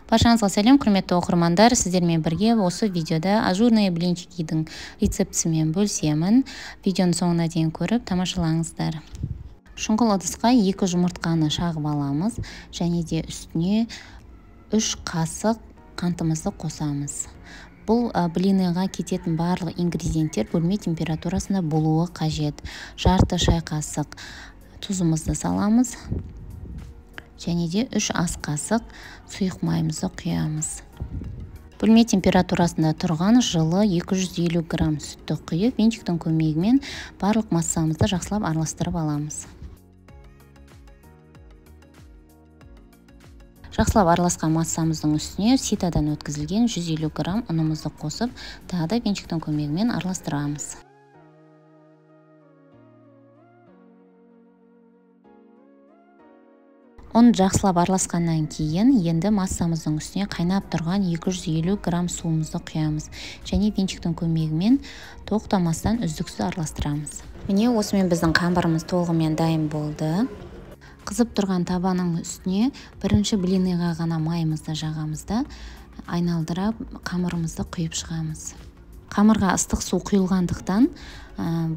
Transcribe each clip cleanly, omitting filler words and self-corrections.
Баршаңызға сәлем, құрметті оқырмандар. Сіздермен бірге осы видеода ажурные блинчикидің рецептісімен бөлісемін. Видеоның соңына дейін көріп тамашалаңыздар. Шұңғыл ыдысқа 2 жұмыртқаны шағып аламыз және де үстіне 3 қасық қантымызды қосамыз. Бұл блиныға кететін барлық ингредиенттер бөлме температурасында болуы қажет. Жарты шай қасық тұзымызды саламыз. Және де 3 ас қасық сұйық майымызды құямыз. Бөлме температурасында тұрған жылы 250 грамм сүтті құйып, венчиктің көмегімен барлық массамызды жақсылап араластырып аламыз. Жақсылап араласқан массамыздың үстіне ситадан өткізілген 150 грамм ұнымызды қосып, тағы да венчиктің көмегімен араластырамыз. Ұн жақсылап араласқаннан кейін енді массамыздың үстіне қайнап тұрған 250 грамм суымызды құямыз және венчиктің көмегімен тоқтамастан үздіксіз араластырамыз. Міне осымен біздің қамырымыз толығымен дайын болды. Қызып тұрған табаның үстіне бірінші блиныға ғана майымызды жағамыз да айналдырып қамырымызды құйып шығамыз. Қамырға ыстық су құйылғандықтан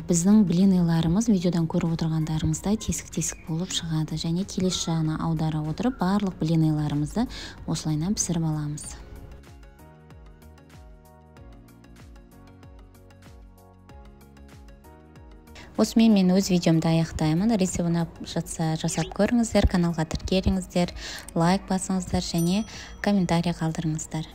біздің блиныйларымыз видеодан көріп отырғандарыңыздай тесік-тесік болып шығады. Және келесі жағына аудара отырып барлық блиныйларымызды осылайынан пісіріп аламыз. Осымен мен өз видеомды аяқтаймын. Рецепт ұнап жатса жасап көріңіздер, каналға тіркеліңіздер, лайк басыңыздар және комментарий қалдырыңыздар.